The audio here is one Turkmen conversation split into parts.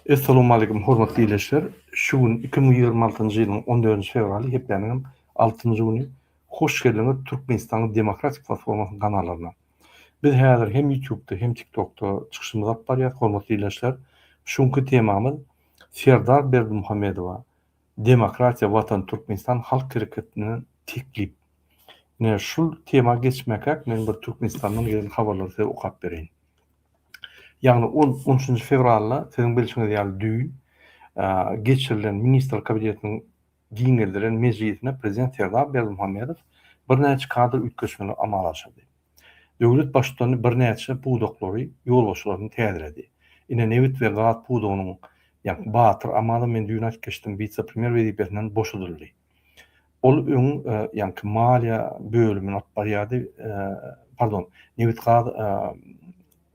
Essalawmaleýkum hormatly ildeşler! Şu gün 2026-njy ýylyň on dördünji fewraly hepdäniňem altynjy güni hoş geldiňiz Türkmenistanyň Demokratik Platformasynyň kanallaryna. Biz häzir hem YouTube'da hem TikTok'da çykyşymyzy alyp barýas hormatly ildeşler. Şu günki temamyz Serdar Berdimuhamedowa Demokratiýa Watan Türkmenistan Halk Hereketinden teklip. Ine şul tema geçmekäk men bir Türkmenistandan gelen habarlary size okap bereýin. Ýagny ol on üçünji fewralda siziň bilşiňiz ýaly düýn geçirilen Ministrler Kabinetiniň giňeldilen mejlisinde Prezident Serdar Berdimuhamedow birnäçe kadr üýtgeşmeleri amala aşyrdy. Döwlet Baştutany birnäçe pudaklary ýolbaşçylaryny täzeledi. Ine nebit we gaz pudagynyň ýagny Batyr Amanow men düýn aýdyp geçdim wise-premýer wezipesinden boşadyldy. Ol öň ýaňky maliýe bölümini alyp barýardy, pardon, nebit-gaz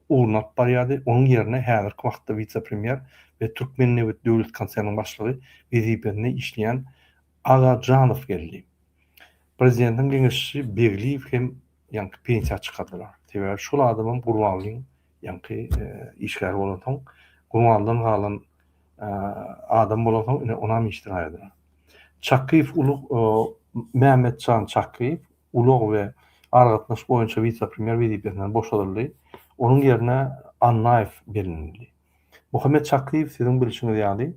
ugruny alyp barýardy. Onuň ýerine häzirki wagtda wise-premýer we Türkmennebit döwlet konserniniň başlygy wezipesinde işleýän Aga Janow geldi. Prezidentiň geňeşçisi Begliýew hem ýaňky pensiýa çykardylar. Sebäbi şol adamam Gurbanlyň ýaňky işgäri bolansoň, Gurbanlydan galan adam bolansoň ine onam işden aýyrdylar. Çakyýew Ulug Mämmetjan Çakyýew ulag we aragatnaşyk boýunça wise-premýer wezipesinden boşadyldy. Onuň ýerine Annaýew bellenildi. Muhammet Çakyýew siziň bilşiňiz ýaly,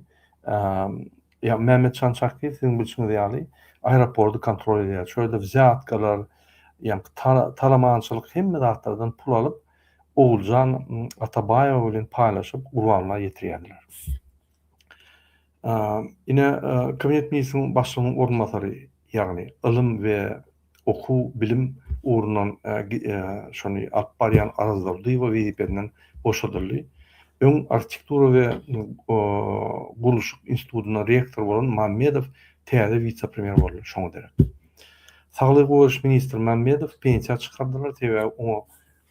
ýa Mämmetjan Çakyýew siziň bilşiňiz ýaly aeroporty kontrol edýär. Şu ýerde wzýatkalar, ýaňky talamançylyk hemme zatlardan pul alyp, Oguljan Atabaýewa bilen paýlaşyp Gurbanguly ýetirýärdiler. Ine, Kabinet ministriniň başlygynyň orunbasary, ýagny ylym we okuw, bilim ugrundan şony alyp barýan Arazdurdyýewa wezipesinden boşadyldy. Öň Arhitektura we gurluşyk institutynda rektor bolan Mammedow täze wise-premýer boldy şoňa derek. Saglygy goraýyş ministri Mammedow pensiýa çykardylar, sebäbi oňa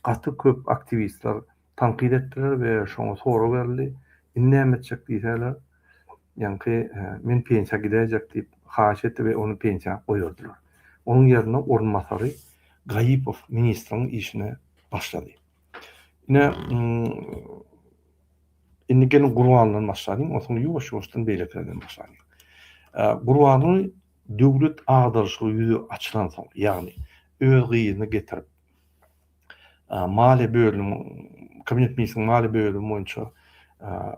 gaty köp aktiwistler tankyt etdiler we şoňa sorag berildi. Indi näme etjek diýseler, ýaňky men pensiýa gidäýjek diýip haýyş etdi we ony pensiýa goýberdiler. Onuň ýerine orunbasary Gaýypow ministriň işine başlady. Ine, indi geliň Gurbanlydan başlalyň, onsoň ýuwaş-ýuwaşdan beýlekilerden başlalyň. Gurbanly döwlet agdaryşygy ýüze açylansoň, ýagny öz gyzyny getirip, maliýe bölümi, kabinet ministriniň maliýe bölümi boýunça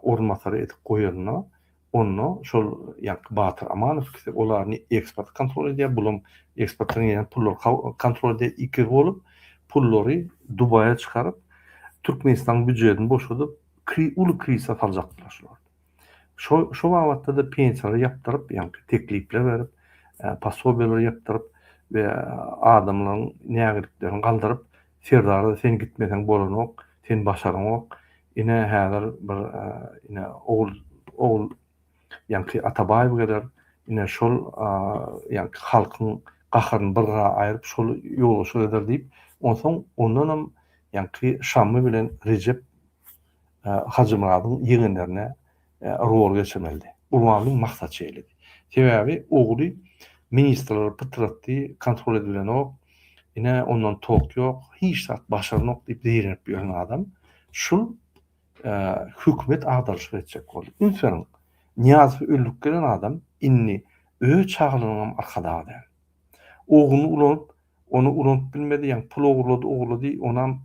orunbasary edip goýanda, onda şol ýaňky Batyr Amanow ikisi olarny eksporty kontrol edýär, bulam eksportdan gelýän pullary kontrol edýär, ikisi bolup pullary Dubaýa çykaryp, Türkmenistanyň býujetini boşadyp, uly krizise saljakdylar şular. Şo şo babatda-da pensiýalary ýapdyryp, ýaňky teklipler berip, posobiýalary ýapdyryp we adamlaryň nägiliklerini galdyryp, Serdara sen gitmeseň bolanok, sen başaraňok, ine häzir bir ine ogul ogul ýaňky Atabaýew geler, ine şol ýaňky halkyň gaharyny bir gyra aýryp şol ýolbaşçylyk eder diýip, onsoň ondanam ýaňky Şammy bilen Rejep Hajymyradyň ýegenlerine rol geçirmelidi. Gurbangulyň maksady şeýledi. Sebäbi ogly ministrleri pytratdy, kontrol edilenok, ine ondan tok ýok, hiç zat başaranok diýip zeýrenip ýören adam şul hökümet agdaryşyk etjek boldy. Üns beriň, Nyýazowy öldürip gelen adam indi öz çagalarynyňam arkadagy däl. Ogluny ulanyp Ony ulanyp bilmedi, ýaňy pul ogurlady, ogurlady, onam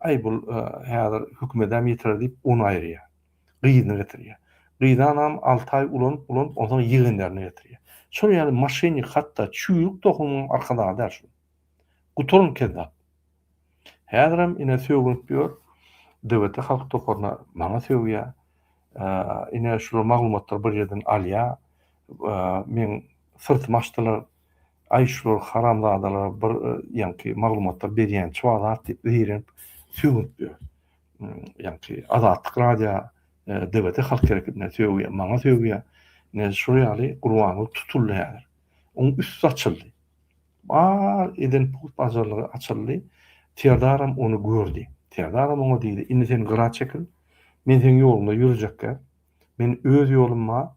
aý bul häzir hökümedem ýetirer diýip ony aýyrýar. Gyzyny getirýär. Gyzanam alty aý ulanyp, ulanyp onsoň ýegenlerini getirýär. Şol ýaly moşennik hatda çüýrük tohumyň arkadagy däl şul. Gutaran kezzap. Häzirem ine sögünip ýör. DWT halk toparyna maňa sögýär. Ine şular maglumatlary bir ýerden alýar. Meň syrtymy açdylar. Aý şular haramzadalara bir ýaňky maglumatlar berýänçi bar zat diýip zeýrenip sögünip ýör. Ýaňky Azatlyk radio DWT halk hereketine sögýär, maňa sögýär. Ine şol ýaly Gurbanguly tutuldy häzir. Oň üsti açyldy. Bar eden put bajarlygy açyldy. Serdaram ony gördi. Serdaram oňa diýdi, indi sen gyra çekil. Men seň ýoluňda ýörejekgä. Men öz ýolum bar.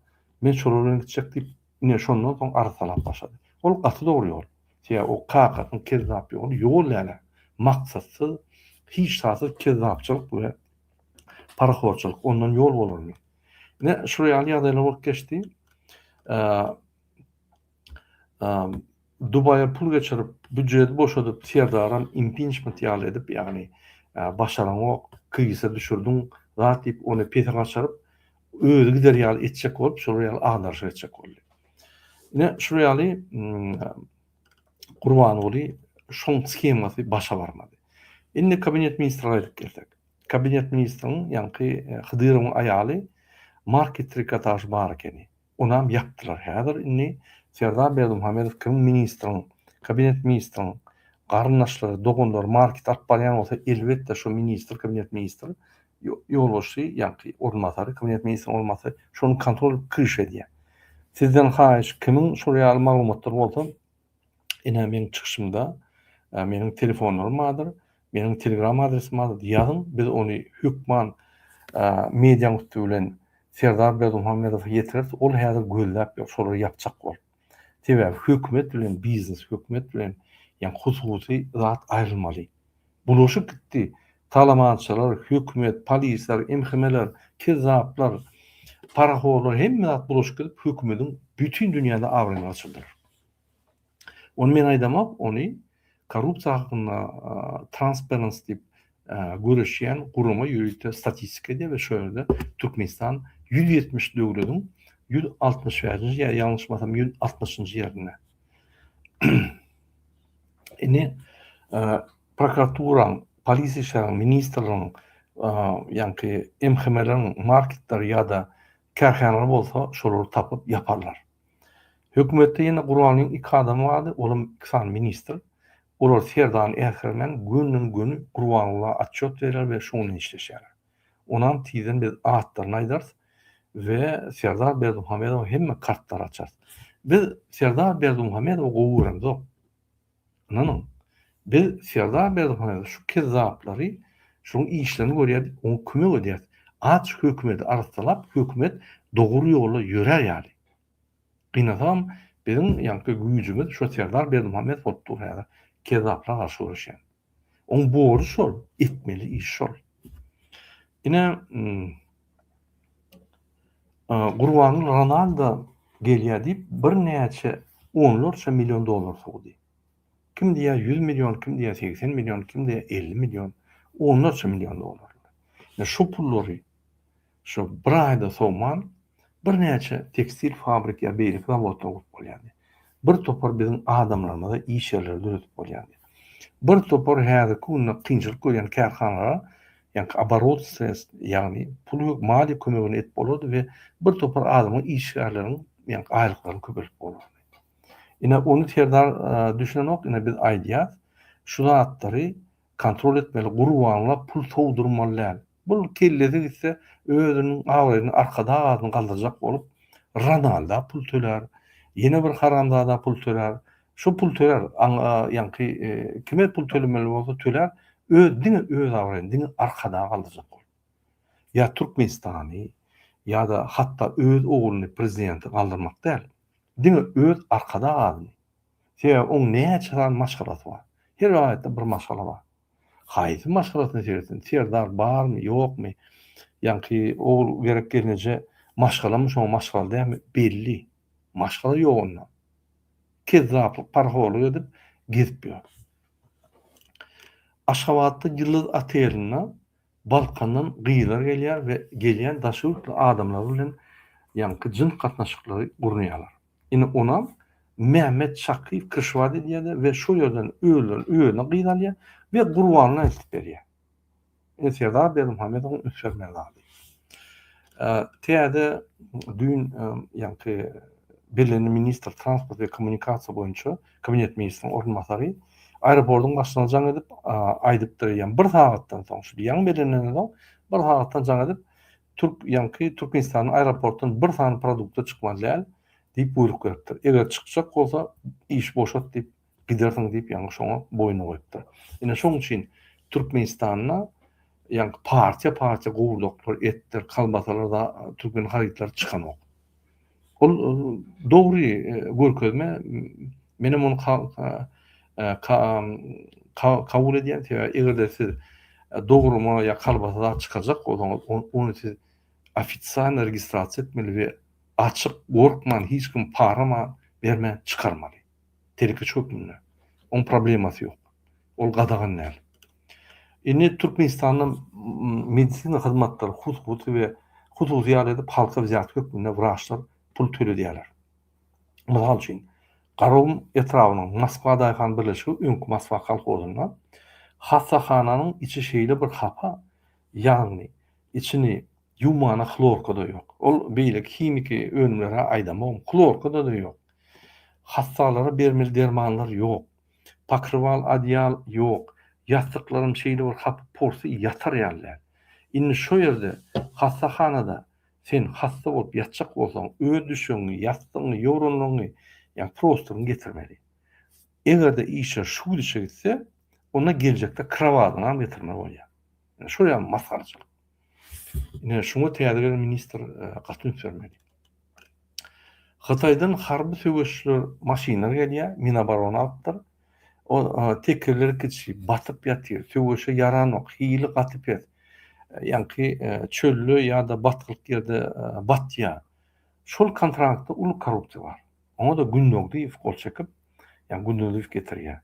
Men şolar bilen gitjek diýip Ine şondan soň arassalap başlady. Ol gaty dogry ýol. Sebäbi o kakasynyň kezzap ýoly ýol däl-ä. Maksatsyz, hiç zatsyz kezzapçylyk we parahorçylyk. Ondan ýol bolarmy? Ine, şular ýaly ýagdaýlar bolup geçdi. Dubaýa pul geçirip, býujeti boşadyp, Serdaram impiçment ýaly edip, ýagny başaraňok, krizise düşürdiň, zat diýip, ony pese gaçyryp, özi gider ýaly etjek bolup, şolar ýaly agdaryşyk etjek boldy. Ine, şular ýaly Gurbanguly şoň shemasy başa barmady. Indi kabinet ministre gaýdyp gelsek. Kabinet ministriň, ýaňky Hydyrowyň aýaly market trikotaž bar ekeni. Onam ýapdylar. Häzir indi Serdar Berdimuhamedow kimiň ministriň, kabinet ministriň garyndaşlary, doganlary market alyp barýan bolsa elbetde şo ministr, kabinet ministr ýolbaşçy ýaňky orunbasary, kabinet ministriň orunbasary şony kontrol edip kryşa edýär. Sizden haýyş kimiň şol ýaly maglumatlar bolsa ine meň çykyşymda meniň telefonlarym bardyr, meniň telegram adresim bardyr ýazyň biz ony hökman mediaň üsti bilen Serdar Berdimuhamedowa ýetireris ol häzir gözläp ýör şolary ýapjak bolup. Sebäbi hökümet bilen biznes hökümet bilen ýa hususy zat aýrylmaly. Bulaşyp gitdi. Talamançylar, hökümet, polisler, MHM-ler, kezzaplar, parahorlar hemme zat bulaşyp gidip hökümediň bütin dünýäde abraýyny gaçyrdylar. Ony men aýdamok, ony korrupsiýa hakynda Transparency diýip göreşýän gurama ýörite statistika edýär we şo ýerde Türkmenistan 170 döwlediň 165-nji ýa ýalňyşmasam 160-njy ýerinde. Indi prokuraturaň, polisiýa işgäriniň, ministrligiň, ýaňky MHM-leriň marketleri ýa-da kärhanalary bolsa şolary tapyp ýaparlar. Hökümetde ýene Gurbangulyň iki adamy bardy, olam iki sany ministr. Olar Serdany äsgermän gönden-göni Gurbangula otçýot berýär we şoň bilen işleşýärler. Onam tizden biz atlaryny aýdarys we Serdar Berdimuhamedowa hemme kartlary açarys. Biz Serdar Berdimuhamedowy gowy göremzok. Ynanyň, biz Serdar Berdimuhamedow şu kezzaplary, şoň işlerini görýär diýip oňa kömek edýäris. Aç hökümeti arassalap, hökümet dogry ýola ýörär ýaly. Gynansagam biziň ýaňky güýjümiz şo Serdar Berdimuhamedow bolup dur häzir kezzaplara garşy göreşýän. Oň borjy şol, etmeli iş şol. Ine Gurbanguly Ronaldo gelýär diýip birnäçe onlarça million dollar sowdy. Kim diýýär 100 million, kim diýýär 80 million, kim diýýär 50 million, onlarça million dollar. Ine şu pullary Şo bir aýda sowman birnäçe tekstil fabrik ýa beýleki zawodlar gurup bolýardy. Bir topar biziň adamlarymyza iş ýerleri döredip bolýardy. Bir topar häzirki günde kynçylyk görýän kärhanalara ýaňky oborot sredstw ýagny pul maliýe kömegini edip bolardy we bir topar adamyň işgärleriň ýaňky aýlyklaryny köpeldip bolardy. Ine ony Serdar düşünenok ine biz aýdýas şu zatlary kontrol etmeli gurbanla pul sowdurmaly däl. Bul kellesi gitse özüniň abraýyny Arkadag adyny galdyrjak bolup Ronalda pul tölär, ýene bir haramzada pul tölär, şo pul tölär, ýaňky kime pul tölemeli bolsa tölär, öz diňe öz abraýyny diňe Arkadagy galdyrjak bolup. Ýa Türkmenistany ýa-da hatda öz ogluny prezidenti galdyrmak däl, diňe öz Arkadag adyny. Sebäbi oň näçe sany maşgalasy bar. Her welaýatda bir maşgala bar. Haýsy maşgalasyna seretsin, Serdar barmy, ýokmy, ýaňky Ogulgerek gelneje maşgalamy, şoňa maşgala dälmi, belli. Maşgala ýok onda. Kezzaplyk, parahorlyk edip gezip ýör. Aşgabatda Ýyldyz otelinde Balkandan gyzlar gelýär we gelýän daşary ýurtly adamlar bilen ýaňky jyns gatnaşyklary gurnaýarlar. Indi onam Mehmet Çakyýew krişwat edýär-de we şol ýerden özleri özüne gyz alýar we Gurbanyna eltip berýär. Indi Serdar Berdimuhamedowyň üns bermeli zady. Täze düýn ýaňky bellenen ministr transport we kommunikasiýa boýunça kabinet ministriniň orunbasary aeroportyň başlygyna jaň edip aýdypdyr eýýäm bir sagatdan soň şu ýaňy bellenenden soň bir sagatdan jaň edip Türk ýaňky Türkmenistanyň aeroportdan bir sany produkta çykmaly däl diýip buýruk beripdir. Eger çykjak bolsa iş boşat diýip gidersiň diýip ýaňky şoňa boýnuna goýupdyr. Ine şoň üçin Türkmenistanda ýaňky partiýa partiýa gowurdaklar, etler, kolbasalar da türkmen harytlary çykanok. Ol dogry görkezme. Menem ony kabul edýän. Sebäbi eger-de siz dogruma ýa kolbasa zat çykarjak bolsaňyz, ony siz. Ofisialno registrasiýa etmeli we açyk gorkman hiç kim para bermän çykarmaly. Telekeçi hökmünde. Oň problemasy ýok. Ol gadagan däl. Indi Türkmenistanda medisina hyzmatlary hususy we hususy ýaly edip halka wzýatka hökmünde wraçlar pul töledýärler. Mysal üçin, Garagum etrabynyň Moskwa daýhan birleşigi öňki Moskwa kolhozynda hassahananyň içi şeýle bir hapa, ýagny içini ýuwmana hlorka-da ýok. Ol beýleki himiki önümleri-hä aýdamogam, hlorka-da-da ýok. Hassalara bermeli dermanlar ýok. Pokrywal, odýal ýok. Ýassyklaram şeýle bir hapa porsy ýatar ýaly däl. Indi şo ýerde hassahanada sen hassa bolup ýatjak bolsaň, öz düşegiňi, ýassygyňy, ýorganlaryňy, ýagny prostyňy getirmeli. Eger-de işler şu gidişe gitse, onda geljekde krowadyňam getirmeli bolýar. Ine şol ýaly masgaraçylyk. Ine şuňa täze gelen ministr gaty üns bermeli. Hytaýdan harby söweşçiler maşynlar gelýär, Minabarona alypdyr. O tekerleri kiçi, batyp ýatyr, söweşe ýaranok, hili gaty pes. Ýaňky çölde ýa-da batgalyk ýerde batýar. Şol kontraktda uly korrupsiýa bar. Oňa-da Gündogdyýew gol çekip, ýagny Gündogdyýew getirýär.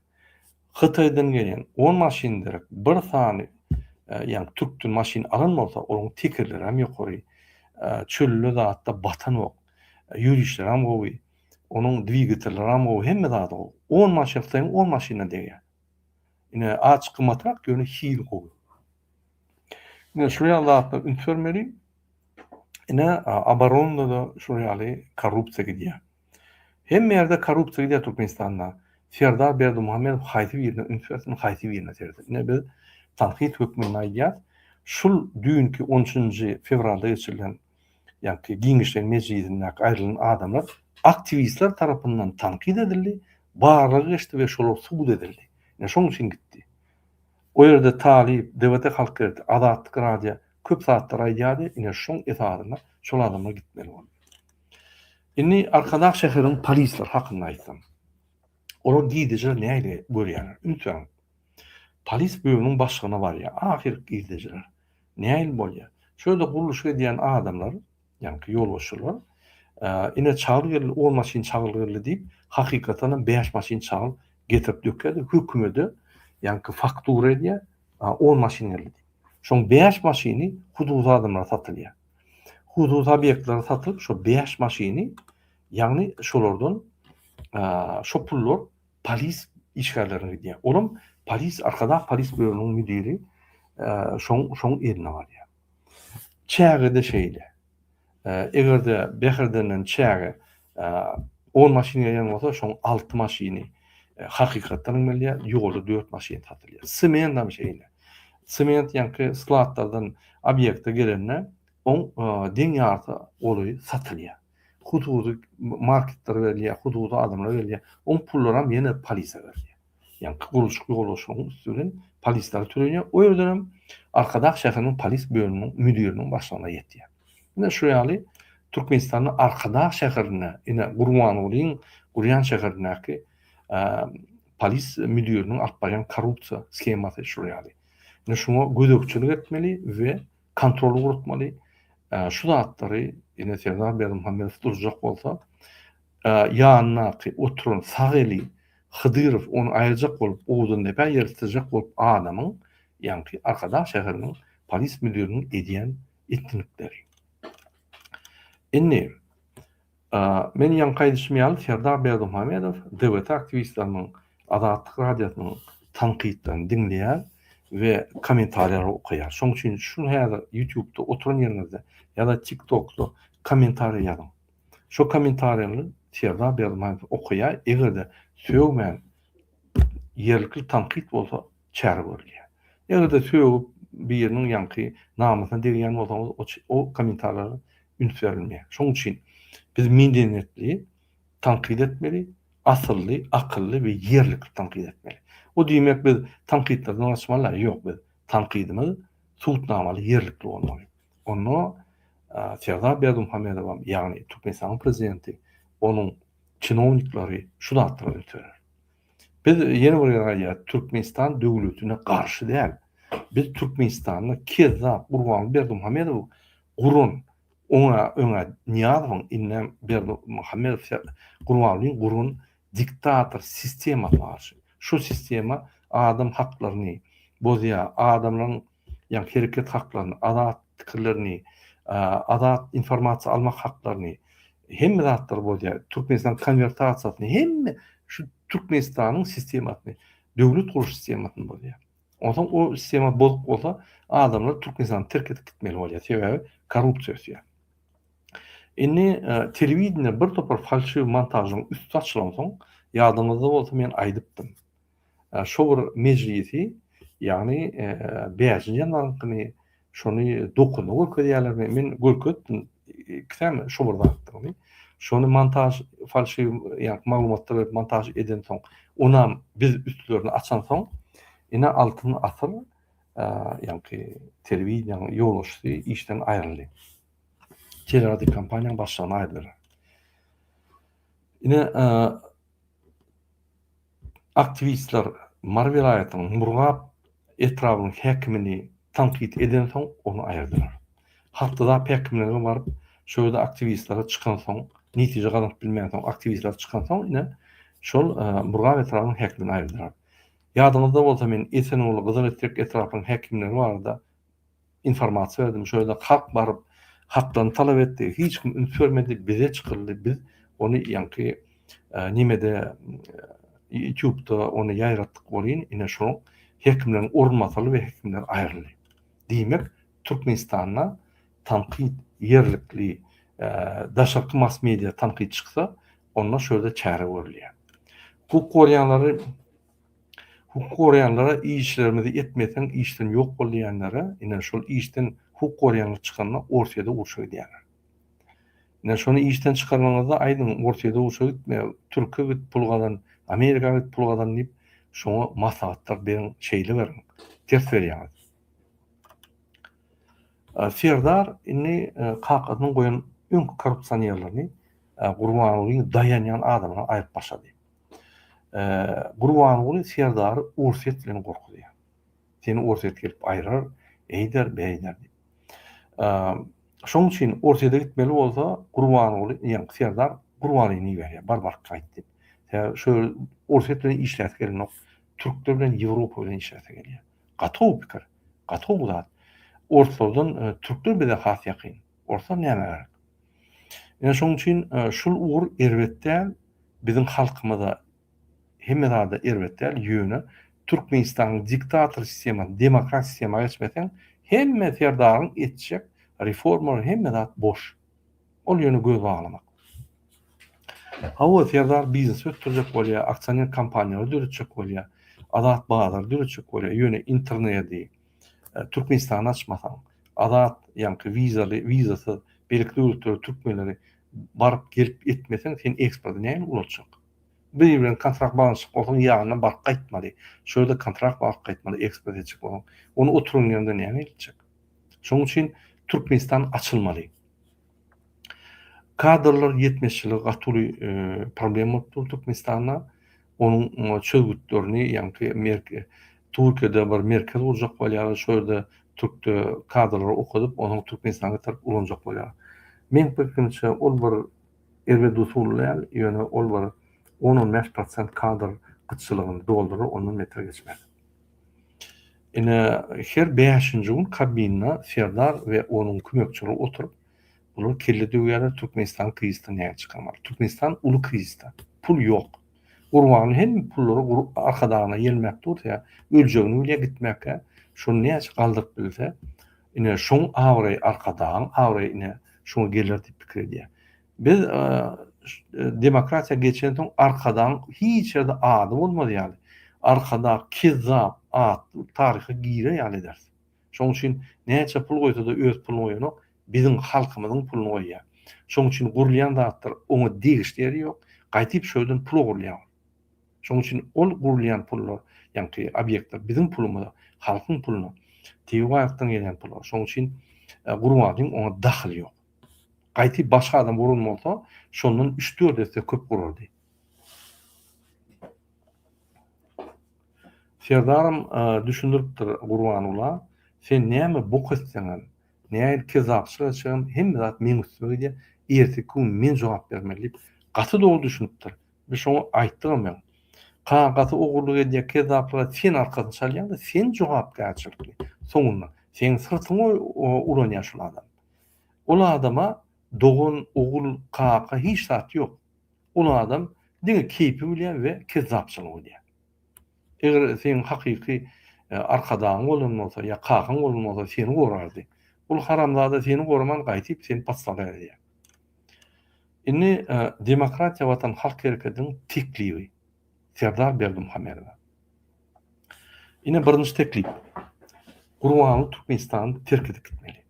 Hytaýdan gelen on maşyn derek bir sany ýagny türkden maşyn alan bolsa, olaryň tekerleri hem ýokary, çölde zatda batanok, ýörişleri hem gowy, onuň dwigatelleri hem gowy, hemme zady gowy. On maşyn Hytaýyň on maşynyna degýär. Ine, azajyk gymmatrak, ýöne hili gowy. Ine, şular ýaly zatlara üns bermeli. Ine, oboronada şular ýaly korrupsiýa gidýär. Hemme ýerde korrupsiýa gidýär Türkmenistanda. Serdar Berdimuhamedow haýsy birine üns bersin, haýsy birine sertsin. Ine biz tankyt hökmünde aýdýas. Şul düýnki on üçünji fewralda geçirilen ýaňky giňişleýin mejlisindäki aýrylan adamlar aktiwistler tarapyndan tankyt edildi, barlag geçdi we şolar sud edildi. Ine şoň üçin gitdi. O ýerde Talyp, DWT Halk Gerdi, Azatlyk Radio köp zatlar aýdýardy, ine şoň esasynda şol adamlar gitmeli boldy. Indi Arkadag şäheriniň polisleri hakynda aýtsam. Olar girdejiler nähili görýärler? Üns beriň. Polis bölüminiň başlygyna barýar. Ahyrky girdejiler. Nähili bolýar? Şu ýerde gurluşyk edýän adamlar, ýaňky ýolbaşçylar, ine çagyl geldi, on maşyn çagyl geldi diýip, hakykatdanam bäş maşyn çagyl getirip dökýär-de, hökümede ýaňky faktura edýär, on maşyn geldi diýip. Şoň bäş maşyny hususy adamlara satylýar. Hususy obýektlere satylyp, şo bäş maşyny, ýagny şolardan şo pullar polis işgärlerine gidýär. Olam polis, Arkadag polis bölüminiň müdiri şoň şoň eline barýar. Çäge-de şeýle. Eger-de Bäherdenden çäge on maşyn gelýän bolsa, şoň alty maşyny hakykatdan gelýär, ýolda dört maşyn satylýar. Sementam şeýle. Sement ýaňky skladlardan obýekte gelende, oň deň ýarysy golaýy satylýar. Hususy marketlere berilýär, hususy adamlara berilýär. Oň pullaram ýene polise berilýär. Ýaňky gurluşyk ýolbaşçylygyň üsti bilen polislere tölenýär. O ýerden hem Arkadag şäheriniň polis bölüminiň müdiriniň başlygyna ýetýär. Ine şu ýaly Türkmenistanda Arkadag şäherinde, ine Gurbangulyň gurýan şäherindäki polis müdiriniň alyp barýan korrupsiýa skemasy şul ýaly. Ine şuňa gözegçilik etmeli we kontrol gurutmaly. Şu zatlary ine Serdar Berdimuhamedow durjak bolsa, ýanyndaky oturan sag eli Hydyrow ony aýyrjak bolup, Owdandepä ýerleşdirjek bolup adamyň, ýaňky Arkadag şäheriniň polis müdiriniň edýän etdinikleri. Indi, men ýaňky aýdyşym ýaly Serdar Berdimuhamedow DWT aktiwistleriniň Azatlyk Radiosynyň tankytlaryny diňleýär we kommentariýalary okaýar. Şonuň üçin şu häzir YouTube-da oturan ýeriňizde ýa-da TikTok-da kommentariýa ýazyň. Şo kommentariýany Serdar Berdimuhamedow okaýar, eger-de sögmän ýerlikli tankyt bolsa çäre görülýär. Eger-de sögüp biriniň ýaňky namysyna degýän bolsaňyz o kommentariýalara üns berilmeýär. Şonuň üçin biz medeniýetli tankyt etmeli, asylly, akylly we ýerlikli tankyt etmeli. O diýmek biz tankytlardan gaçmaly däl, ýok biz tankydymyz subutnamaly ýerlikli bolmaly. Onda Serdar Berdimuhamedowam, ýagny Türkmenistanyň prezidenti, onuň çinownikleri şu zatlara üns berer. Biz ýene bir gezek aýdýarys, Türkmenistan döwletine garşy däl. Biz Türkmenistanda kezzap Gurbanguly Berdimuhamedow guran. Oňa öňä Nyýazowyň indem Berdimuhamedow Gurbangulyň guran diktator sistemasyna garşy. Şu sistema adam haklaryny bozýar, adamlaryň ýagny hereket haklaryny, azat pikirlerini, azat informasiýa almak haklaryny, hemme zatlary bozýar. Türkmenistanyň konwertasiýasyny, hemme şu Türkmenistanyň sistemasyny, döwlet gurluş sistemasyny bozýar. Onsoň o sistema bozuk bolsa, adamlar Türkmenistany terk edip gitmeli bolýar. Sebäbi korrupsiýa ösýär. Indi telewideniýe bir topar falşiw montažyň üsti açylansoň, ýadyňyzda bolsa men aýdypdym. Şo bir mejlisi, ýagny bäşinji ýanwaryňkyny Şony dokuzyna görkezýärlermi? Men görkezipdim ikisem şo bir zatdygyny. Şony montaž falşiw ýa maglumatlar berip montaž edensoň, onam biz üstlerini açansoň, ine Altyn asyr ýaňky telewideniýanyň ýolbaşçysy işden aýryldy. Teleradiokompaniýanyň başlygyny aýyrdylar. Ine Aktiwistler Mary welaýatynyň Murgap etrabynyň häkimini tankyt edensoň, ony aýyrdylar. Halkdadap häkimlige baryp, şo ýerde aktiwistlere çykansoň, netije gazanyp bilmänsoň, aktiwistler çykansoň, ine, şol Murgap etrabynyň häkimini aýyrdylar. Ýadyňyzda bolsa, men Esenguly, Gyzyletrek etrapynyň häkimleri barada informasiýa berdim. Şo ýerde halk baryp, haklaryny talap etdi. Hiç kim üns bermedi. Bize çykyldy. Biz ony ýaňky nemede YouTube-da ony ýaýratdyk welin, ine şoň hekimleriň orunbasarly we hekimler aýryldy. Diýmek, Türkmenistanda tankyt ýerlikli daşarky mass media tankyt çyksa, onda şo ýerde çäre görülýär. Hukuk goraýanlary Hukuk goraýanlara işlerimizi etmeseň işden ýok bol diýenlere ine şol işden hukuk goraýanlar çykanda Orsýede urşa gidýärler. Ine şony işden çykaranyňyzda aýdyň Orsýede urşa gitme, Türke git pul gazan, Amerika git pul gazan diýip şoňa maslahatlar beriň şeýle beriň. Ters berýäňiz. Serdar indi kakasynyň goýan öňki korrupsionerlerini Gurbangulyň daýanýan adamyna aýryp başlady. Gurbanguly Serdary Orsýet bilen gorkuzýar. Seni Orsýet gelip aýyrar, eýder, beýder diýip. Şonuň üçin Orsýete gitmeli bolsa Gurbanguly, ýagny Serdar Gurbangulyny iberýär, bar baryp gaýt diýip. Sebäbi şu Orsýet bilen işläsi gelenok, türkler bilen, Ýewropa bilen işläsi gelýär. Gaty gowy pikir, gaty gowy zat. Orslardan türkler bize has ýakyn. Orslar nämä gerek? Ine şonuň üçin şul ugur erbet däl, biziň halkymyza hemme zada erbet däl, ýöne Türkmenistanyň diktator sistemasy demokrat sistema geçmeseň hemme serdaryň etjek reformalary hemme zat boş. Ol ýöne göz baglamak. Hawa serdar biznes ösdürjek bolýar, aksioner kompaniýalary döretjek bolýar, azat bazary döretjek bolýar, ýöne internedi Türkmenistany açmasaň, azat ýaňky wizaly, wizasyz beýleki döwletlere türkmenleri baryp gelip etmeseň sen eksporty nähili ulaltjak? Biri bilen kontrakt baglaşjak bolsaň ýanyna baryp gaýtmaly. Şo ýerde kontrakt bagyp gaýtmaly eksport etjek bolsaň. Ony oturan ýerinde näme etjek? Şonuň üçin Türkmenistan açylmaly. Kadrlar ýetmezçiligi gaty uly problem bolup dur Türkmenistanda. Onuň çözgütlerini ýaňky Türkiýede bir merkez gurjak bolýarlar, şo ýerde türkde kadrlary okadyp, onuň Türkmenistana getirip ulanjak bolýarlar. Meň pikirimçe ol bir erbet usul däl, ýöne ol bir on-on bäş prosent kadr gytçylygyny doldurar, ondan beter geçmez. Ine, her bäşinji gün kabinda Serdar we onuň kömekçileri oturyp, bular kelle döwýärler, Türkmenistany krizisden nädip çykarmaly? Türkmenistan uly krizisde, pul ýok. Gurbany hemme pullary Arkadagyna ýelmäp dur, ýa öljegini bilýär gitmäkä, şony näçe galdyryp bilse, ine şoň abraýy Arkadagyň abraýy ine şoňa geler diýip pikir edýär. Biz demokratiýa geçensoň Arkadagyň hiç ýerde ady bolmaz ýaly, Arkadag kezzap atly taryha girer ýaly ederis. Şoň üçin näçe pul goýsa-da öz puluny goýanok, biziň halkymyzyň puluny goýýar. Şoň üçin gurulýan zatlar oňa degişli ýeri ýok, gaýtyp şo ýerden pul ogurlaýar ol. Şoň üçin ol gurulýan pullar, ýaňky obýektler biziň pulumyza, halkyň puluna, tebigy baýlykdan gelýän pula. Şoň üçin Gurbangulyň oňa dahyly ýok. Gaýtyp başga adam guran bolsa, şondan üç-dört esse köp gurardy. Serdaram düşündiripdir Gurbangula, sen näme bok etseňem, nähili kezzapçylyk etjegem hemme zat meň üstüme gidýär, erteki gün men jogap bermeli diýip, gaty dogry düşünipdir. Biz şoňa aýtdygam öň. Kakasy ogurlyk edýär, kezzaplyk edýär, sen arkasyny çalýaň-da, sen jogapkärçilikli soňunda. Seň syrtyňy ulanýar şol adam. Ol adama dogan, ogul, kaka hiç zat ýok. Ol adam diňe keýpi bilýär we kezzapçylyk edýär. Eger seň hakyky arkadagyň bolan bolsa ýa kakaň bolan bolsa seni gorardy. Ol haramzada seni goraman gaýtyp seni podstawlýat edýär. Indi Demokratiýa Watan Halk Hereketiniň teklibi Serdar Berdimuhamedowa. Ine birinji teklip. Gurbanguly Türkmenistany terk edip gitmeli.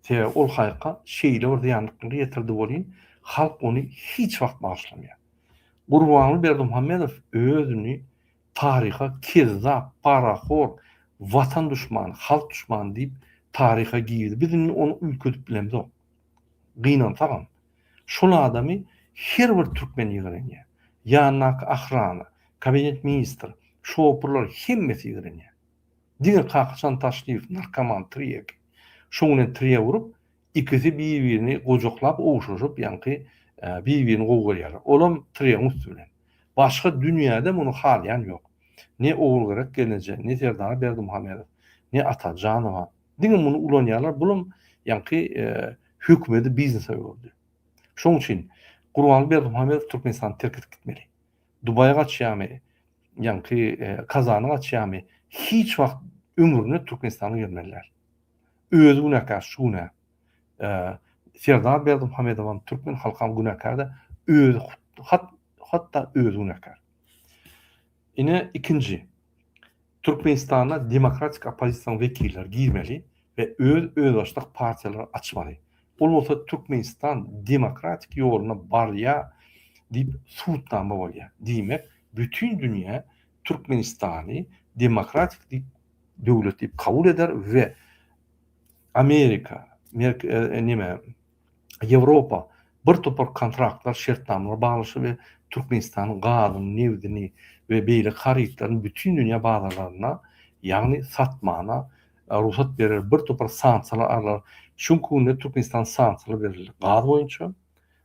Sebäbi ol halka şeýle bir zyýanlyklary ýetirdi welin, halk ony hiç wagt bagyşlamaýar. Gurbanguly Berdimuhamedow özüni taryha kezzap, parahor, watan duşmany, halk duşmany diýip taryha girdi. Biz indi ony üýtgedip bilemzok. Gynansagam, şol adamy her bir türkmen ýigrenýär. Ýanyndaky ahrana, kabinet ministr, şopurlar hemmesi ýigrenýär. Diňe Kakajan Taşlyýew narkoman tirýeki. Şoň bilen tirýek urup, ikisi bir-birini gujaklap ogşaşyp ýaňky bir-birini gowy görýärler. Olam tirýegiň üsti bilen. Başga dünýäde muny halaýan ýok. Ne Ogulgerek gelneje, ne Serdar Berdimuhamedow, ne Atajanowa. Diňe muny ulanýarlar. Bulam ýaňky hökümeti biznese öwürdi. Şoň üçin Gurbanguly Berdimuhamedow Türkmenistany terk edip gitmeli. Dubaýa gaçýarmy, ýaňky Kazana gaçýarmy, hiç wagt ömründe Türkmenistana gelmeli däl. Özi günäkär şu günä. Serdar Berdimuhamedowam türkmen halkam günäkär-de, özi hat hatda özi günäkär. Ine ikinji. Türkmenistanda demokratik oppozisiýanyň wekilleri girmeli we öz özbaşdak partiýalary açmaly. Ol bolsa Türkmenistan demokratik ýoluna barýar diýip subutnama bolýar. Diýmek, bütin dünýä Türkmenistany demokratik diýip döwlet diýip kabul eder we Amerika, neme, Ýewropa bir topar kontraktlar, şertnamalar baglaşar we Türkmenistanyň gazyny, nebdini we beýleki harytlaryny bütin dünýä bazarlarynda, ýagny satmana rugsat berer, bir topar sanksiýalar alar. Şu günki günde Türkmenistan sanksiýalar berildi. Gaz boýunça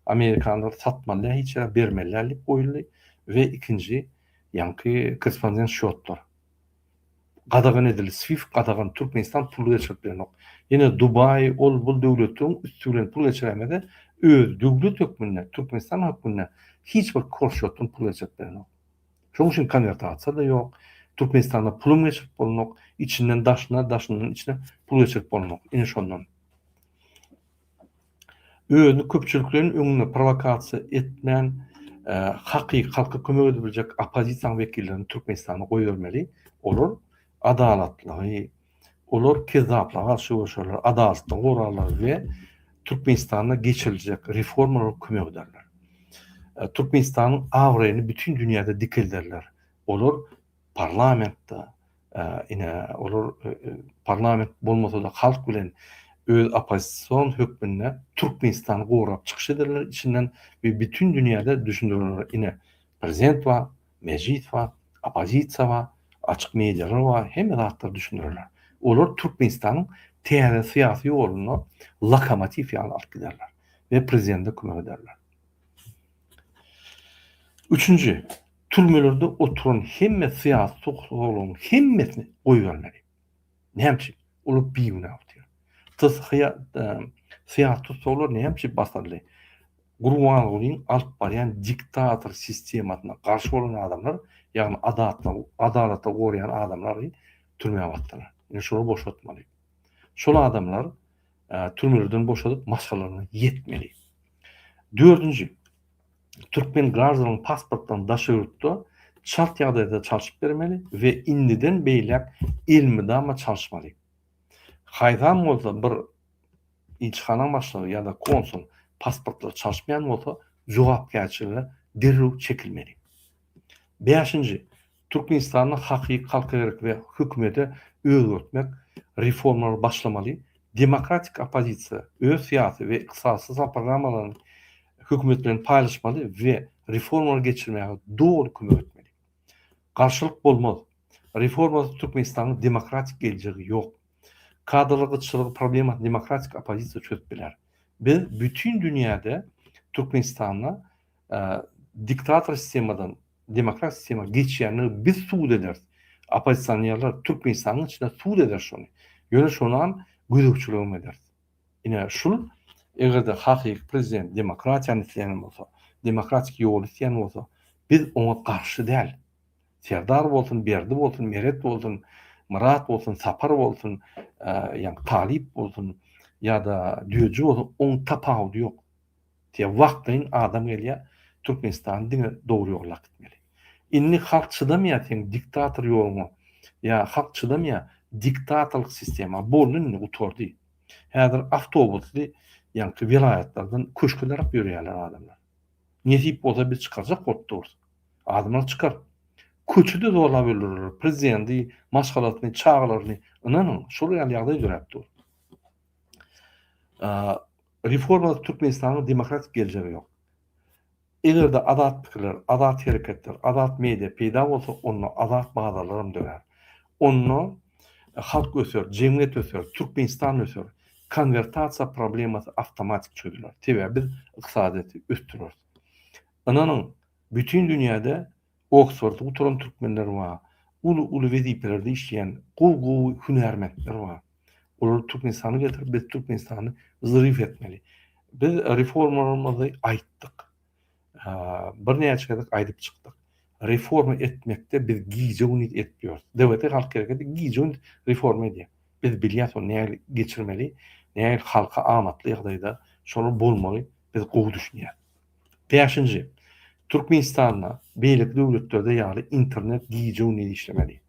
amerikanlar satmaly däl, hiç ýere bermeli däl diýip goýuldy we ikinji ýaňky korrespondent şýotlar. Gadagan edildi swift gadagan Türkmenistan pul geçirip bilenok. Ýene Dubaý ol bul döwletleriň üsti bilen pul geçiräýmese öz döwlet hökmünde Türkmenistan hökmünde hiç bir korşotdan pul geçirip bilenok. Şoň üçin konwertasiýa da ýok. Türkmenistanda pulum geçirip bolanok. Içinden daşyna daşyndan içine pul geçirip bolanok. Ine şondan. Özüni köpçülikleriň öňünde prowokasiýa etmän, hakyky halka kömek edip biljek oppozisiýanyň wekillerini Türkmenistanda goýbermeli. Olar adalatlygy, olar kezzaplyga garşy göreşerler, adalatlygy gorarlar we Türkmenistanda geçiriljek reformalara kömek ederler. Türkmenistanyň abraýyny bütin dünýäde dikelderler. Olar parlamentde, ine, olar parlament bolmasa-da halk bilen öz oppozision hökmünde Türkmenistany gorap çykyş ederler içinden we bütin dünýäde düşündirerler, ine, prezident bar, mejlis bar, oppozisiýa bar, açyk medialar bar, hemme zatlary düşündirerler. Olar Türkmenistanyň täze syýasy ýolunda lokomotiw ýaly alyp giderler we prezidente kömek ederler. Üçünji, Türmelerde oturan hemme syýasy tussaglaryň hemmesini goýbermeli. Näme üçin? Olar bigünä otyr. Syýasy tussaglar näme üçin basyldy? Gurbangulyň alyp barýan diktator sistemasyna garşy bolan adamlar, ýagny adalaty goraýan adamlary türmä basdylar. Indi şolary boşatmaly. Şol adamlar türmelerden boşadyp maşgalalaryna ýetmeli. Dördünji, Türkmen graždanyň pasportlaryny daşary ýurtda çalt ýagdaýda çalşyp bermeli we indiden beýläk elmydama çalyşmaly. Haýsam bolsa bir ilçihanaň başlygy ýa-da konsul pasportlary çalyşmaýan bolsa jogapkärçilige derrew çekilmeli. Bäşinji, Türkmenistanda hakyky halka gerek we hökümete özgertmek reformalary başlamaly, demokratik oppozisiýa öz syýasy we ykdysady programmalaryny hökümet bilen paýlaşmaly we reformalary geçirmäge doly kömek etmeli. Garşylyk bolmaz. Reformasyz Türkmenistanyň demokratik geljegi ýok. Kadrlar gytçylygy problemasyny demokratik oppozisiýa çözüp biler. Biz bütin dünýäde Türkmenistanda diktator sistemadan demokratik sistema geçýänligi biz subut ederis. Oppozisionerler Türkmenistanyň içinde subut eder şony. Ýöne şonam gözegçiligem ederis. Ine şul eger-de hakyky prezident demokratiýany isleýän bolsa, demokratik ýoly isleýän bolsa, biz oňa garşy däl. Serdar bolsun, Berdi bolsun, Meret bolsun, Myrat bolsun, Sapar bolsun, ýa Talyp bolsun ýa-da Düýeji bolsun, oň tapawudy ýok. Diýýär, wagtlaýyn adam gelýär, Türkmenistany diňe dogry ýola äkitmeli. Indi halk çydamaýar seň diktator ýoluňa, ýa halk çydamaýar diktatorlyk sistema, boldy indi gutardy. Häzir awtobusly ýaňky welaýatlardan köşke tarap ýörýärler adamlar. Nesip bolsa biz çykarjak bolup durus. Adamlar çykar. Köçede zorlap öldürerler prezidenti, maşgalasyny, çagalaryny. Ynanyň, şol ýaly ýagdaý döräp dur. Reformasyz Türkmenistanyň demokratik geljegi ýok. Eger-de azat pikirler, azat hereketler, azat media peýda bolsa, onda azat bazarlaram dörär. Onda halk öser, jemgyýet öser, Türkmenistan öser. Konwertasiýa problemasy awtomatik çözüler. Sebäbi biz ykdysadyýeti ösdüreris. Ynanyň, bütin dünýäde Oksfordy gutaran türkmenler bar, uly-uly wezipelerde işleýän gowy-gowy hünärmentler bar. Olary Türkmenistana getirip, biz Türkmenistany zryw etmeli. Biz reformalarymyzy aýtdyk. Birnäçe gezek aýdyp çykdyk. Reforma etmekde biz gije-gündiz edip ýörüs. DWT Halk Hereketi gije-gündiz reforma edýär. Biz bilýäs ony nähili geçirmeli, nähili halka amatly ýagdaýda şolar bolmaly, biz gowy düşünýäs. Bäşinji, Türkmenistanda beýleki döwletlerde ýaly internet gije-gündiz işlemeli.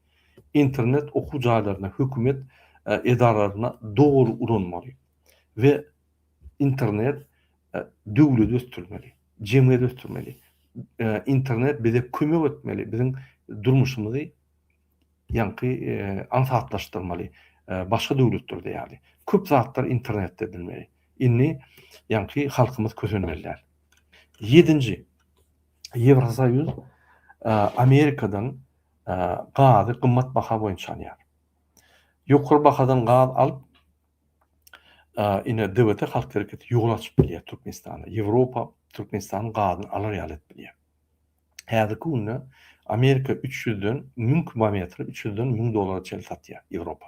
Internet okuw jaýlarynda, hökümet edaralarynda doly ulanmaly we internet döwleti ösdürmeli, jemgyýeti ösdürmeli. Internet bize kömek etmeli, biziň durmuşymyzy ýaňky aňsatlaşdyrmaly, başga döwletlerde ýaly. Köp zatlar internetde edilmeli. Indi ýaňky halkymyz kösenmeli däl. Ýedinji, Ýewrosoýuz Amerikadan gazy gymmat baha boýunça alýar. Ýokary bahadan gaz alyp, ine DWT Halk Hereketi ýol açyp bilýär Türkmenistana. Ýewropa Türkmenistanyň gazyny alar ýaly edip bilýär. Häzirki günde Amerika 300-den 1000 kubometri 300-den 1000 dollara çenli satýar Ýewropa.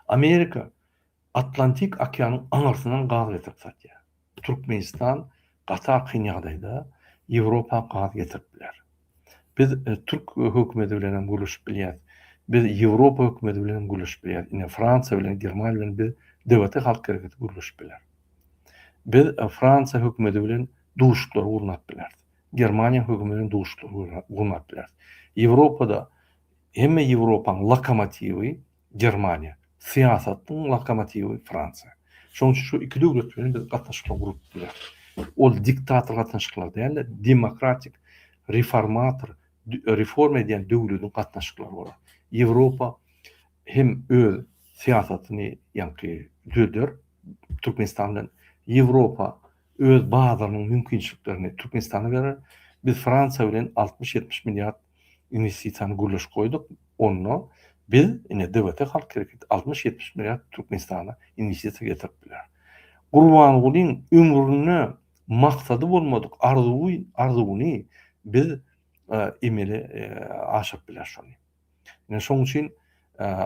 Amerika Atlantik okeanyň aňyrsyndan gaz getirip satýar. Türkmenistan gaty kyn ýagdaýda Ýewropa gaz getirip biler. Biz türk hökümeti bilen hem gürleşip bilýäris. Biz Ýewropa hökümeti bilen hem gürleşip bilýäris. Ine Fransiýa bilen, Germaniýa bilen biz DWT Halk Hereketi gürleşip biler. Biz Fransiýa hökümeti bilen duşuşyklary gurnap bileris. Germaniýa hökümeti bilen duşuşyklary gurnap bileris. Ýewropada hemme Ýewropaň lokomotiwi Germaniýa, syýasatyň lokomotiwi Fransiýa. Şonuň üçin şu iki döwlet bilen biz gatnaşyklar gurup bileris. Ol diktator gatnaşyklary däl-de, demokratik, reformator, reforma edýän döwlediň gatnaşyklary bolar. Ýewropa hem öz syýasatyny ýaňky düzeder Türkmenistan bilen. Ýewropa öz bazarynyň mümkinçiliklerini Türkmenistana berer. Biz Fransiýa bilen 60-70 milliard investisiýany gürleşip goýduk. Onda biz ine DWT Halk Hereketi 60-70 milliard Türkmenistana investisiýa getirip biler. Gurbangulyň ömründe maksady bolmadyk arzuwy arzuwyny biz emele aşyryp biler şony. Ine şoň üçin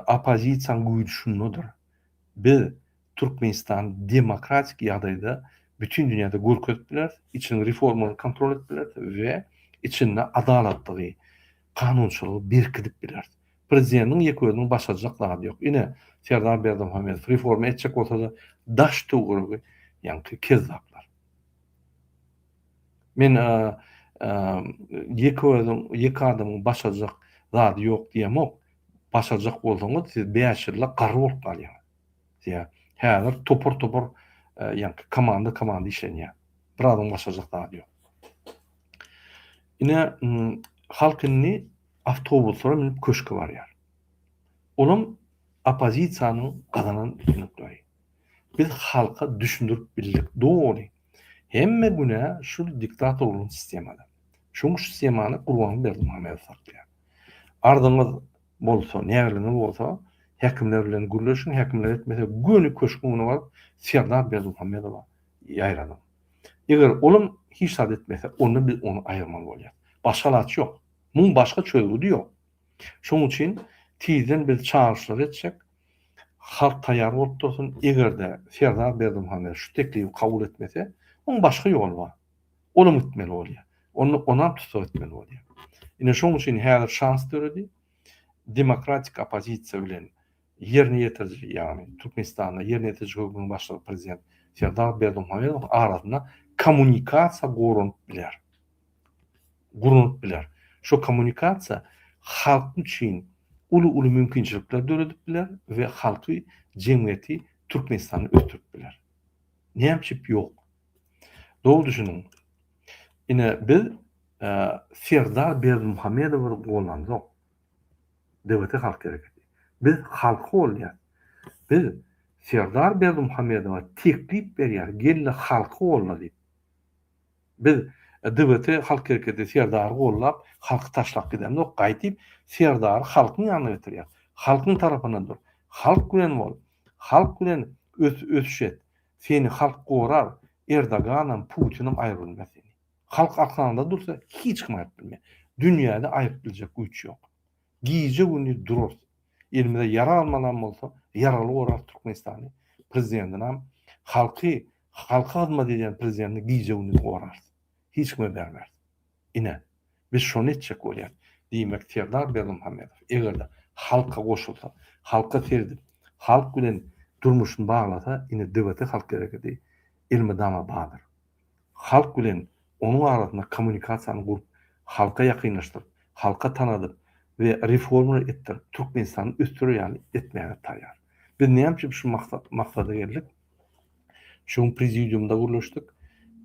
oppozisiýanyň güýji şundadyr. Biz Türkmenistany demokratik ýagdaýda bütin dünýäde görkezip bileris, içiniň reformalaryny kontrol edip bileris we içinde adalatlygy, kanunçylygy berkidip bileris. Prezidentiň ýeke özüniň başarjak zady ýok. Ine, Serdar Berdimuhamedow reforma etjek bolsa-da daş-töweregi ýaňky kezzaplar. Men ýeke özüň, ýeke adamyň başarjak zady ýok diýemok. Başarjak bolsaňyz, siz bäş ýylda garry bolup galýaňyz. Diýýär. Häzir topar-topar, ýaňky komanda-komanda işlenýär. Bir adamyň başarjak zady ýok. Ine, halk indi awtobuslara münüp köşke barýar. Olam oppozisiýanyň gazanan üstünlikleri. Biz halka düşündirip bildik doly. Hemme günä şu diktator bolan sistemada. Şoň şu sistemany Gurbanguly Berdimuhamedow saklaýar. Arzyňyz bolsa, nägiliňiz bolsa. Häkimler bilen gürleşiň, häkimler etmese göni köşgüň öňüne baryp Serdar Berdimuhamedowa ýaýradyň. Eger olam hiç zat etmese, onda biz ony aýyrmaly bolýas. Başga alaç ýok. Muň başga çözgüdi ýok. Şoň üçin tizden biz çagyryşlar etjek. Halk taýýar bolup dursun. Eger-de Serdar Berdimuhamedow şu teklibi kabul etmese, oň başga ýoly bar. Olam gitmeli bolýar. Onda onam tussag etmeli bolýar. Ine şoň üçin häzir şans döredi. Demokratik oppozisiýa bilen ýerine ýetiriji, ýagny Türkmenistanda ýerine ýetiriji höküminiň başlygy prezident Serdar Berdimuhamedowyň arasynda kommunikasiýa guranyp biler. Guranyp biler. Şo kommunikasiýa halk üçin uly-uly mümkinçilikler döredip biler we halky, jemgyýeti Türkmenistanda ösdürip biler. Näme üçin ýok? Dogry düşüniň. Ine biz Serdar Berdimuhamedowy gollanzok. DWT Halk Hereketi. Biz halky goldaýas. Biz Serdar Berdimuhamedowa teklip berýäris, gel-de halky golda diýip. Biz DWT Halk Hereketi Serdary goldap, halky taşlap gidemzok, gaýtyp Serdary halkyň ýanyna getirýäris. Halkyň tarapynda dur. Halk bilen bol. Halk bilen ösüş et. Seni halk gorar, Erdoganam, Putinam aýyryp bilmez seni. Halk arkaňda dursa hiç kim aýryp bilmez. Dünýäde aýryp biljek güýç ýok. Gije gündiz durarys. Elimize ýarag almalam bolsa, ýaragly gorarys Türkmenistany, prezidendinam, halky, halka hyzmat edýän prezidentini gije gündiz gorarys. Hiç kime bermeris. Ine, biz şony etjek bolýas. Diýmek, Serdar Berdimuhamedow eger-de halka goşulsa, halka seredip, halk bilen durmuşyny baglasa, ine DWT Halk Hereketi elmydama bardyr. Halk bilen onuň arasynda kommunikasiýany gurup, halka ýakynlaşdyryp, halka tanadyp we reformalar etdirip, Türkmenistany ösdürer ýaly etmäge taýýar. Biz näme üçin şu maksada geldik? Şu gün prezidiumda gürleşdik.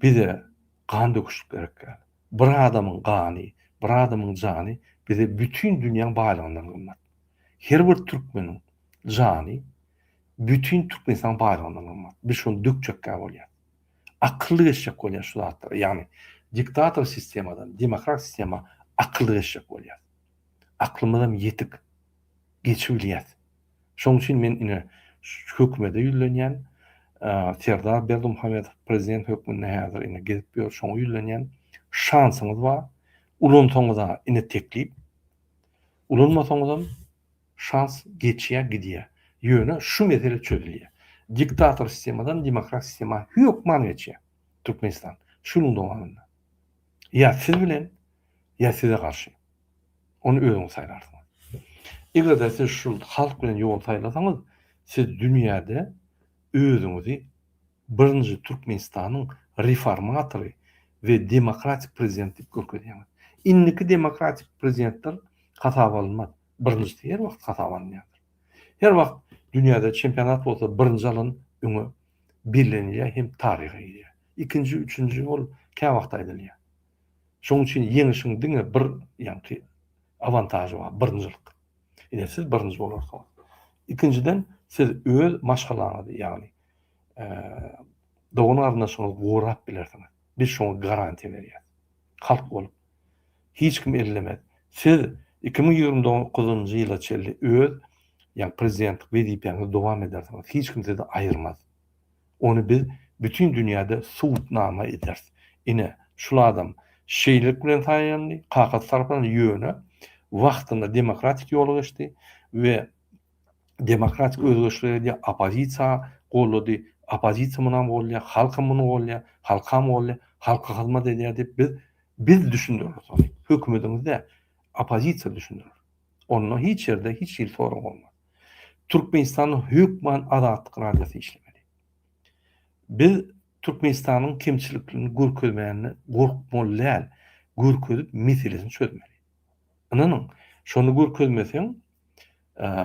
Bize gan döküşlik gerek däl. Bir adamyň gany, bir adamyň jany bize bütin dünýäň baýlygyndan gymmat. Her bir türkmeniň jany bütin Türkmenistanyň baýlygyndan gymmat. Biz şony dökjekkä bolýas. Akylly geçjek bolýas şu zatlara. Ýagny diktator sistemadan demokrat sistema akylly geçjek bolýas. Aklymyzam ýetik. Geçibilýäs. Şonuň üçin men ine hökümete ýüzlenýän, Serdar Berdimuhamedow prezident hökmünde häzir ine gezip ýör, şoňa ýüzlenýän. Şansyňyz bar. Ulansaňyz-a ine teklip. Ulanmasaňyzam şans geçýär gidýär. Ýöne şu mesele çözülýär. Diktator sistemadan demokrat sistema hökman geçýär Türkmenistan şu ýylyň dowamynda. Ýa siz bilen, ýa size garşy. Ony özüňiz saýlarsyňyz. Eger-de siz şu halk bilen ýol saýlasaňyz, siz dünýäde özüňizi birinji Türkmenistanyň reformatory we demokratik prezident diýip görkezýäňiz. Indiki demokratik prezidentler hasaba alynmaz. Birinjisi her wagt hasaba alynýandyr. Her wagt dünýäde çempionat bolsa birinji alan öňe bellenilýär hem taryha girýär. Ikinji, üçünji ol käwagt aýdylýar. Şonuň üçin ýeňişiň diňe bir ýaňky awantažy bar, birinjilik. Ine siz birinji bolarsyňyz. Ikinjiden siz öz maşgalaňyzy, ýagny dogan-garyndaşyňyzy gorap bilersiňiz. Biz şoňa garantiýa berýäris. Halk bolup. Hiç kim ellemez. Siz 2029-njy ýyla çenli öz ýagny prezidentlik wezipäňizi dowam edersiňiz. Hiç kim sizi aýyrmaz. Ony biz bütin dünýäde subutnama ederis. Ine, şul adam şeýlelik bilen saýlandy, kakasy tarapyndan, ýöne wagtynda demokratik ýola geçdi we demokratik özgerişler edýär, oppozisiýa goldady, oppozisiýa munam goldaýar, halkam muny goldaýar, halkam goldaýar, halka hyzmat edýär diýip biz biz düşündireris ony. Hökümediňiz däl, oppozisiýa düşündirer. Onda hiç ýerde hiç hili sorag bolmaz. Türkmenistanda hökman Azatlyk Radiosy işlemeli. Biz Türkmenistanyň kemçiliklerini görkezmäne gorkmaly däl, görkezip meselesini çözmeli. Ynanyň, şony görkezmeseň,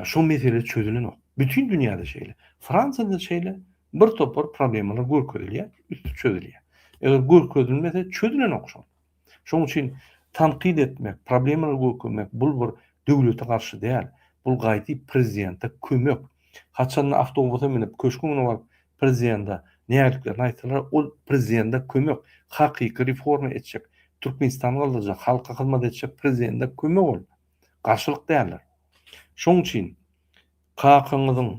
şo mesele çözülenok. Bütin dünýäde şeýle. Fransiýada şeýle bir topar problemalar görkezilýär, üsti çözülýär. Eger görkezilmese çözülenok şol. Şonuň üçin tankyt etmek, problemalary görkezmek bul bir döwlete garşy däl. Bul gaýty prezidente kömek. Haçanda awtobusa münüp köşgüň öňüne baryp prezidente nägiliklerini aýtsalar ol prezidente kömek, hakyky reforma etjek, Türkmenistany galdyrjak, halka hyzmat etjek prezidente kömek ol. Garşylyk däldir. Şonuň üçin. Kakaňyzyň,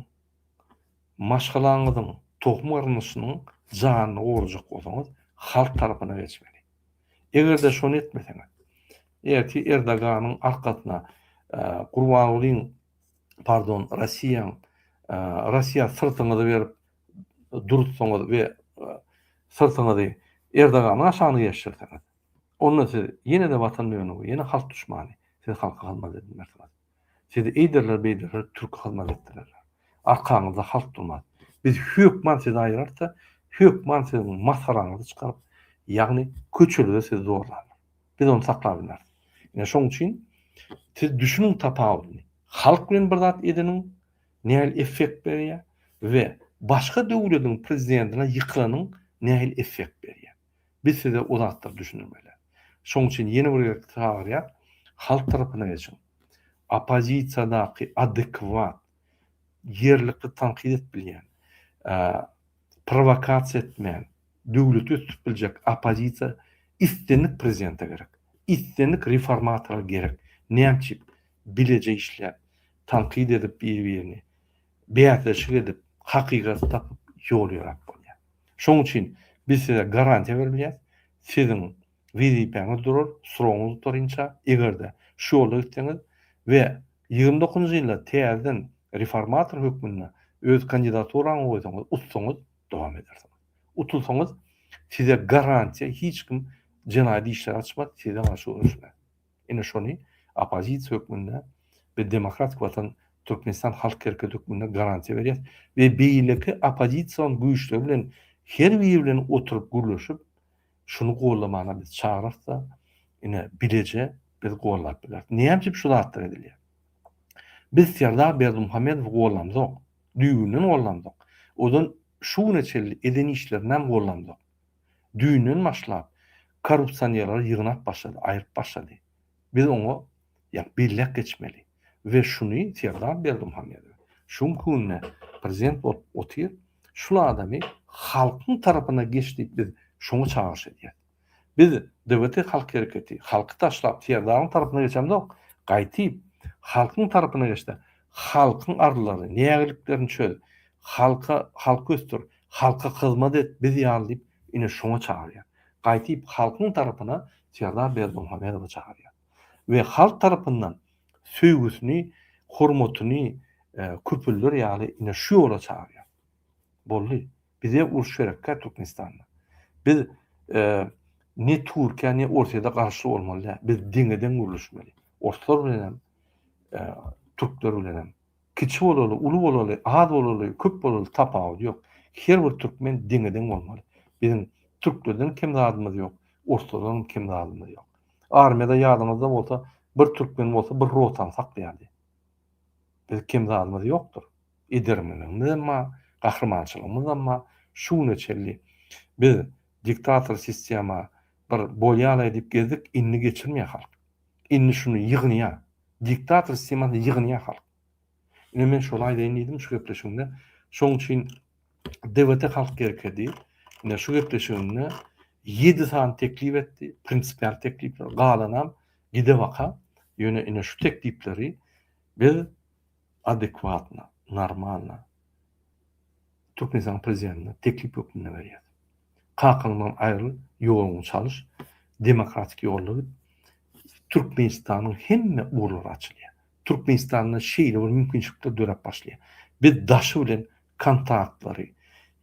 maşgalaňyzyň, tohum-garyndaşynyň janyny gorajak bolsaňyz, halk tarapyna geçmeli. Eger-de şony etmeseňiz, ertir Erdoganyň arkasyna Gurbangulyň, pardon, Rossiýaň, Rossiýa syrtyňyzy berip durtsaňyz we syrtyňyzy Erdoganyň aşagyna geçirseňiz, onda siz ýene-de watan dönügi, ýene halk duşmany, siz halka hyzmat edilmersiňiz. Sizi eýderler beýderler türki hyzmat etdirerler. Arkaňyzda halk durmaz. Biz hökman sizi aýyrarys-da, hökman siziň masgaraňyzy çykaryp, ýagny köçelerde sizi zorlarlar. Biz ony saklap bilmeris. Ine şoň üçin siz düşüniň tapawudyny. Halk bilen bir zat edeniň nähili effekt berýär we başga döwlediň prezidentine ýykylanyň nähili effekt berýär. Biz size o zatlary düşündirmeli. Şoň üçin ýene bir gezek çagyrýas, halk tarapyna geçiň. Oppozisiýadaky adekwat, ýerlikli tankyt edip bilýän, prowokasiýa etmän, döwleti ösdürip biljek oppozisiýa islendik prezidente gerek. Islendik reformatora gerek. Näme üçin? Bileje işläp, tankyt edip bir-birini, bäsleşik edip, hakykaty tapyp ýol ýöräp bolýar. Şonuň üçin biz size garantiýa berip bilýäris, siziň wezipäňiz durar, srogyňyz gutarynça, eger-de şu ýolda gitseňiz we 29-njy ýylda täzeden reformator hökmünde öz kandidaturaňyzy goýsaňyz, utsaňyz, dowam edersiňiz. Utulsaňyz, size garantiýa hiç kim jenaýat işleri açmaz, size garşy göreşmez. Ine şony oppozisiýa hökmünde we Demokratik Watan Türkmenistan Halk Hereketi hökmünde garantiýa berýäs we beýleki oppozision güýçler bilen her biri bilen oturyp gürleşip şuny gollamana biz çagyrarys-da, ine bileje biz gollap bileris. Näme üçin şu zatlar edilýär? Biz Serdar Berdimuhamedowy gollamzok. Düýbünden gollamzok. Ozal şu güne çenli eden işlerinem gollamzok. Düýnden başlap korrupsionerleri ýygnap başlady, aýryp başlady. Biz oňa ýa belläp geçmeli. We şuny Serdar Berdimuhamedow şu günki günde prezident bolup otyr, şul adamy halkyň tarapyna geç diýip biz şoňa çagyryş edýäs. Biz DWT halk hereketi halky taşlap Serdaryň tarapyna geçemzok, gaýtyp halkyň tarapyna geçde halkyň arzularyny, nägiliklerini çöz, halka halky ösdür, Halka hyzmat et biz ýaly diýip ine şoňa çagyrýar. Gaýtyp halkyň tarapyna Serdar Berdimuhamedowy çagyrýar. We halk tarapyndan söýgüsini, hormatyny köpelder ýaly ine şu ýola çagyrýar. Boldy. Bize uruş gerekkä Türkmenistanda. Biz ne Türkiýä ne Orsýede garşy bolmaly däl. Biz deňe-deň gürleşmeli. Orslar bilenem, türkler bilenem. Kiçi bolaly, uly bolaly, az bolaly, köp bolaly tapawudy ýok. Her bir türkmen deňe-deň bolmaly. Biziň türklerden kem zadymyz ýok, orslardanam kem zadymyz ýok. Armiýada ýadyňyzda bolsa bir türkmen bolsa bir rotany saklaýardy. Biz kem zadymyz ýokdur. Edermenligimizem bar, gahrymançylygymyzam bar. Şu güne çenli biz diktator sistema bir bolýalaý diýip gezdik, indi geçirmeýär halk. Indi şuny ýygnaýar. Diktator sistemasyny ýygnaýar halk. Ine men şony aýdaýyn diýdim şu gepleşigimde. Şoň üçin DWT halk gerekedi. Ine şu gepleşigimde 7 sany teklip etdi, prinsipial teklipler, galanam gide baka. Ýöne ine şu teklipleri biz adekwatno, normalno Türkmenistanyň prezidentine teklip hökmünde berýäs. Kakaňdan aýryl, ýoluňy çalyş, demokratik ýolda git. Türkmenistanyň hemme ugurlary açylýar. Türkmenistanda şeýle bir mümkinçilikler döräp başlaýar. Biz daşy bilen kontaktlary,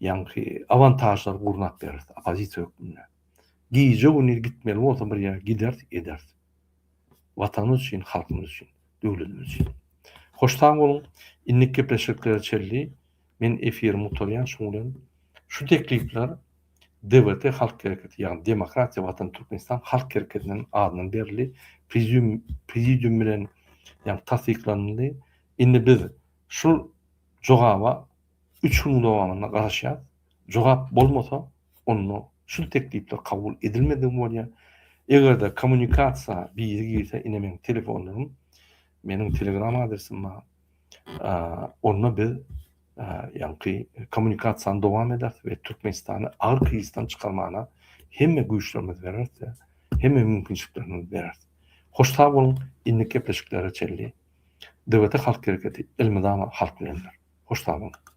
ýaňky awantažlary gurnap bereris oppozisiýa hökmünde. Gije-gündiz gitmeli bolsa bir ýere gideris, ederis. Watanymyz üçin, halkymyz üçin, döwletimiz üçin. Hoş sag boluň. Indiki gepleşiklere çenli men efirimi gutarýan şuň bilen. Şu teklipler DWT Halk Hereketi, ýagny Demokratiýa Watan Türkmenistan Halk Hereketiniň adyndan berildi. Prezidium prezidium bilen ýagny tassyklanyldy. Indi biz şul jogaba üç günüň dowamynda garaşýas. Jogap bolmasa, onda şul teklipler kabul edilmedigi bolýar. Eger-de kommunikasiýa biri girse, ine meň telefonlarym, meniň telegram adresim bar. Onda biz ýaňky kommunikasiýany dowam ederis we Türkmenistany agyr krizisden çykarmana hemme güýçlerimizi bereris we hemme mümkinçiliklerimizi bereris. Hoş sag boluň, indiki gepleşiklere çenli. DWT Halk Hereketi elmydama halk bilendir. Hoş sag boluň.